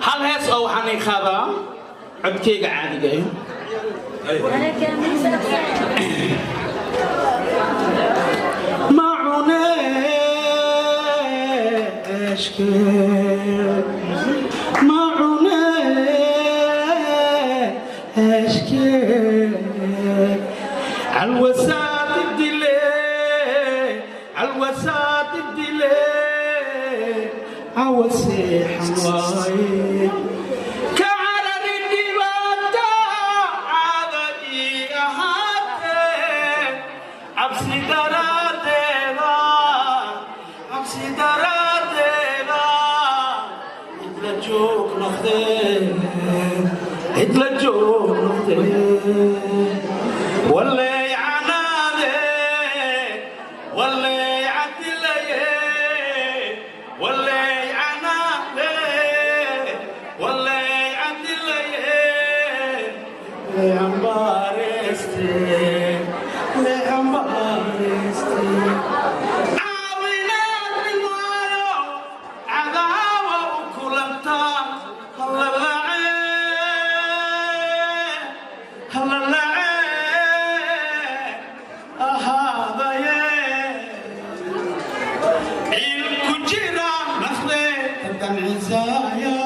Hal hees oo waxaan i qaadaa codkeyga caadiga ah. Ma cuneeshke, ma cuneeshke, alwasaad dile, alwasaad dile, awaseexan waaye ka carari dhibaata caada ii ahaatee, cabsi daraaddeeda, cabsi daraaddeeda, cidla joog noqdee, cidla joog noqdee. Wallay canaade, wallay cadilaye, wallay canaade, wallay cadilaye, leambaareste, leambaareste. Caawinaad waayo cadaawa u kulantaa, halalacee, halalacee ahaadaye, ciil ku jira naqde tadancisaaya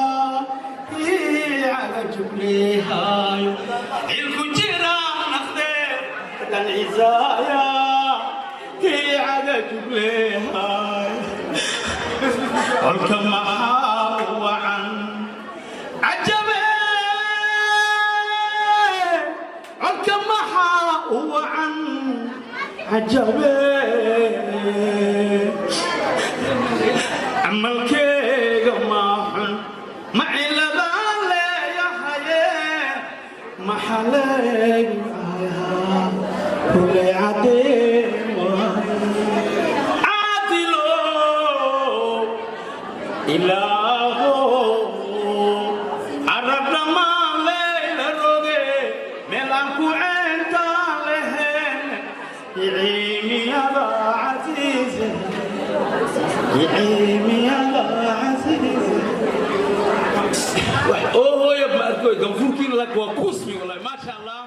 caga jugleehaayo, ciil ku jira naqde tadancisaaya caga jugleehaayo. Colka maxaa u wacan cajabe? Colka maxaa u wacan cajabe? Camalkeega maa xun, ma ciladaan leeyahaye, maxa leeyahaa kuley cadeen caadilo ilaaho carab dhammaan leyla roge, meel aan ku ceentaan lahayn, iciimiyada casiise, iciimiyada casiise. Wax oo hooya ma arkoy ganfuurkiina lak waa kuusmi wallahi, maasha Allah.